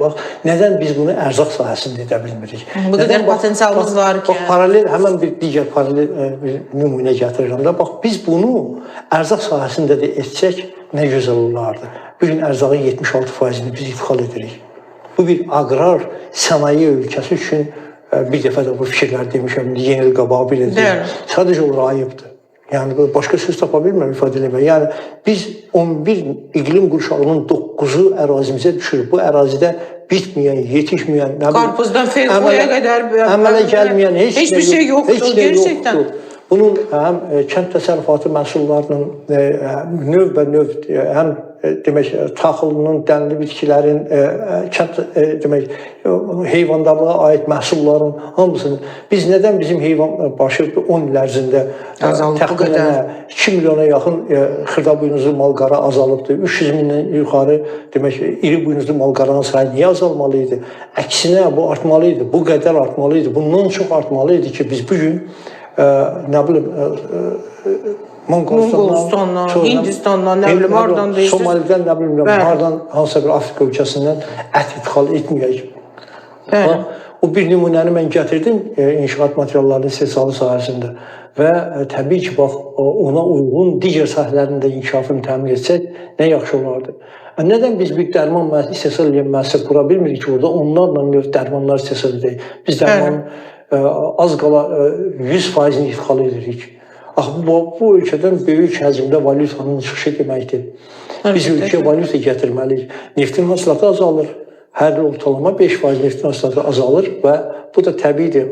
Bax, nədən biz bunu ərzaq sahəsində edə bilmirik? Bu qədər potensialımız var Bax, paralel həmin bir digər paralel bir nümunə gətirirəm də. Bax, biz bunu ərzaq sahəsində də etsək nə gözəl olardı. Bu gün ərzağın 76%-ni biz idxal edirik. Bu bir aqrar sənaye ölkəsi üçün bir dəfə də bu fikirləri demişəm, indi yeni il qabağı belə deyirəm. Sadəcə olaraq ayıbdır. Yəni bu başqa söz tapa bilmirəm ifadə eləmək. Yəni biz 11 iqlim qurşağının 9-u ərazimizə düşür. Bu ərazidə bitməyən, yetişməyən, nə bilim, Qarpızdan Fergoya qədər əmələ gəlməyən heç heç nə bir şey yoxdur, heç nə gerçəkdən. yoxdur. Bunun həm kənd təsərrüfatı məhsullarının növbə-növ həm demək taxılının, dənli bitkilərin, kənd demək heyvandarlığa aid məhsulların hamısını biz nədən bizim heyvan başı 10 il ərzində Azalıb bu təxminən qədər? 2 milyona yaxın xırda buynuzlu mal-qara azalıbdır. 300 mindən yuxarı demək iri buynuzlu mal-qaranın sayı niyə azalmalı idi? Əksinə bu artmalı idi. Bu qədər artmalı idi. Bundan çox artmalı idi ki, biz bu gün nə bilim Monqolistandan, Hindistandan, nə bilim, hardan deyirsiniz? Somalidən, nə bilim, hardan hansısa bir Afrika ölkəsindən ət idxal etməyək. Bəli. Bax, o bir nümunəni mən gətirdim inşaat materiallarının istehsalı sahəsində və təbii ki, bax ona uyğun digər sahələrin də inkişafını təmin etsək nə yaxşı olardı. Nədən biz bir dərman istehsal edən müəssisə qura bilmirik ki, orada onlarla növ dərmanlar istehsal edək? Biz dərmanın az qala 100%-ni idxal edirik. Axı bu ölkədən böyük həcmdə valyutanın çıxışı deməkdir. Biz ölkəyə valyuta gətirməliyik. Neftin hasilatı azalır. Hər il ortalama 5% neftin hasilatı azalır və bu da təbiidir.